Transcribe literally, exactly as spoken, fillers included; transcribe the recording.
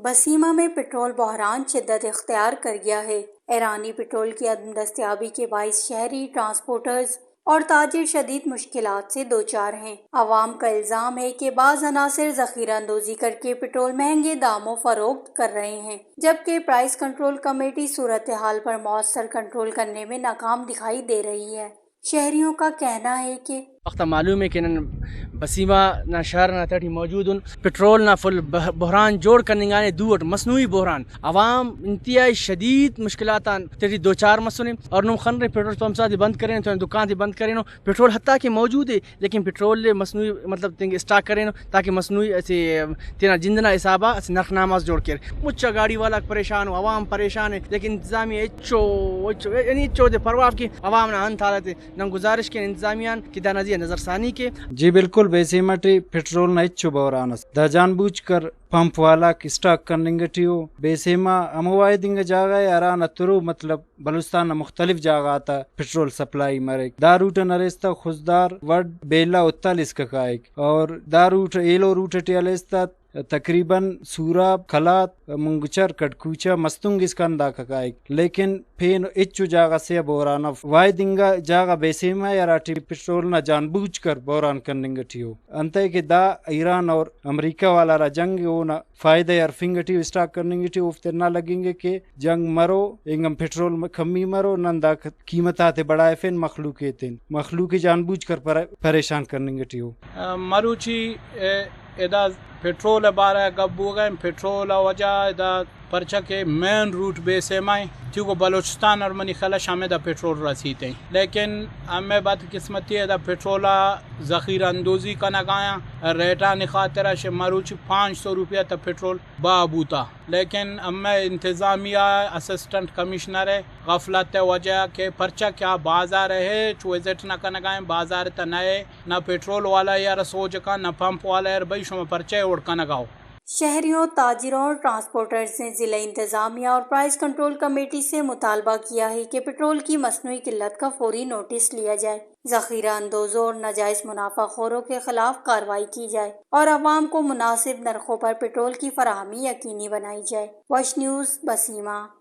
بسیمہ میں پٹرول بحران شدت اختیار کر گیا ہے۔ ایرانی پٹرول کی عدم دستیابی کے باعث شہری، ٹرانسپورٹرز اور تاجر شدید مشکلات سے دوچار ہیں۔ عوام کا الزام ہے کہ بعض عناصر ذخیرہ اندوزی کر کے پٹرول مہنگے داموں فروخت کر رہے ہیں، جبکہ پرائس کنٹرول کمیٹی صورتحال پر مؤثر کنٹرول کرنے میں ناکام دکھائی دے رہی ہے۔ شہریوں کا کہنا ہے کہ وخت آ معلوم ء کہ نن بسیمہ نا شہر نا تہٹی موجود ان، پٹرول نا فل بح-، بحران جوڑ کننگانے، دو اٹ مصنوعی بحران۔ عوام انتہائی شدید مشکلات آن تیٹی دوچار مسنے اور نم خنرے پٹرول پمپس آتے بند کرینو، تو دکان تے بند کرینو، پٹرول حتیٰ کہ موجود ء لیکن پٹرول ء مصنوعی مطلب تنگ اسٹاک کرینو تاکہ مصنوعی اسہ تینا جند نا حساب آ اسہ نرخ نامہ اس جوڑ کیر۔ مچا گاڑی والاک پریشان ء، عوام پریشان ء، لیکن انتظامیہ ہچو، ہچو، یعنی ہچو دے پرواہ کے عوام نا انت حالت ء۔ نن گزارش کین انتظامیہ آن کہ دانا زیہا نظر ثانی کے۔ جی بالکل، بیسیمہ ٹی پٹرول نا ہچو بحران اس۔ دا جان بوجھ کر پمپ والاک اسٹاک کننگ ٹی ء۔ بیسیمہ ہمو واحد انگا جاگہ ء ہرانا تھرو مطلب بلوچستان نا مختلف جاگہ غاتا پٹرول سپلائی مریک۔ دا روٹ ان ہریس تہ خضدار، وڈھ، بیلہ، اتل اسکا کائک اور دا روٹ ایلو روٹ ٹی ہلیس تہ تقریباً سوراب، قلات، منگچر، کڑکوچہ، مستونگ اسکان داکا کائک، لیکن پین ہچو جاگہ سے آ بحران اف۔ واحد انگا جاگہ بیسیمہ ء ہراٹی پٹرول نا جان بوجھ کر بحران کننگ ٹی ء۔ انتئے کہ دا ایران اور امریکہ والا ہرا جنگ ء اونا فائدہ ء ہرفنگ ٹی ء، اسٹاک کننگ ٹی ء، اوفتے ہندا لگنگ ء کہ جنگ مرو، اینگان پٹرول م-، کمی مرو، نن دا ک-، قیمت آتے بڑھائفین، مخلوق ایتین، مخلوق ء جان بوجھ کر پر-، پریشان کننگ ٹی ء۔ مروچی، ء، ادا پٹرول ء بارہ ء گپ بوگا ان، پٹرول ء وجہ ادا پرچہ کہ مین روٹ بیسیمہ ء، تیوکو بلوچستان اور منی خیال ء شام ادا پٹرول رسیتے، لیکن ہمے بدقسمتی ادا پٹرول ء ذخیرہ اندوزی کنگایاں، ریٹ آنی خاطر ء مروچی پانچ سو روپیہ تا پٹرول بہا بوتا، لیکن ہمے انتظامیہ اسسٹنٹ کمشنر ء غفلت ء وجہ کہ پرچہ کہ آ بازار ء ہچ وزٹ نہ کنگائیں، بازار تہ نہ ء، نہ پٹرول والا ء ہر سوج کان، نہ پمپ والا ء ہر، بھئی شما پرچہ اوڑ کنگاؤ۔ شہریوں، تاجروں اور ٹرانسپورٹرز نے ضلع انتظامیہ اور پرائس کنٹرول کمیٹی سے مطالبہ کیا ہے کہ پٹرول کی مصنوعی قلت کا فوری نوٹس لیا جائے، ذخیرہ اندوزوں اور ناجائز منافع خوروں کے خلاف کارروائی کی جائے اور عوام کو مناسب نرخوں پر پٹرول کی فراہمی یقینی بنائی جائے۔ وش نیوز، بسیمہ۔